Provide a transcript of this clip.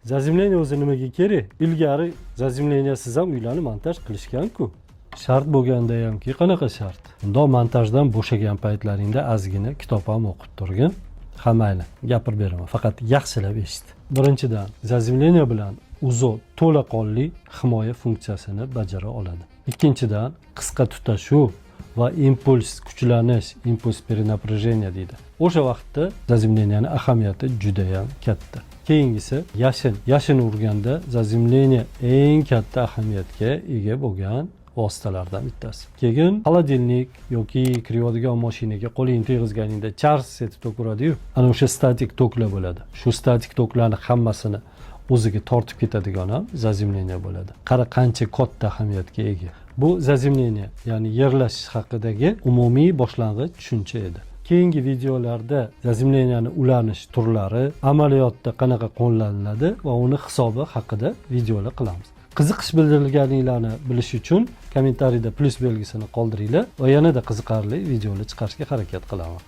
Заземление o'zi nimaga kerak? Ilgari заземления siz ham uylarni montaj qilishgan-ku. Shart bo'lganda hamki, qanaqa shart? Bundoq montajdan bo'shagan paytlaringda ozgina kitob ham o'qib turgin. Ha, mayli, gapirib beraman, faqat yaxshilab eshit. Birinchidan, заземление bilan УЗО to'laqonli himoya funksiyasini bajara oladi. Ikkinchidan, qisqa tutashuv va impuls kuchlanish, импульс перенапряжения deydi, o'sha vaqtda заземления ni ahamiyati judayam katta. Keyingisi, yashin. Yashin urganda заземление eng katta ahamiyatga ega bo'lgan vositalardan bittasi. Keyin холодильник yoki kir yuvadigan mashinaga qo'lingni tegizganingda chars etib tok uradiyu, ana o'sha statik toklar bo'ladi. Shu statik toklarni hammasini o'ziga tortib ketadigan ham заземление bo'ladi. Qara, qancha katta ahamiyatga ega bu заземление, ya'ni yerlashish haqidagi umumiy boshlang'ich tushuncha edi. Keyingi videolarda заземления ni ulanish turlari, amaliyotda qanaqa qo'llaniladi va uni hisobi haqida videolar qilamiz. Qiziqish bildirganinglarni bilish uchun kommentariyda plyus belgisini qoldiringlar va yanada qiziqarli videolar chiqarishga harakat qilaman.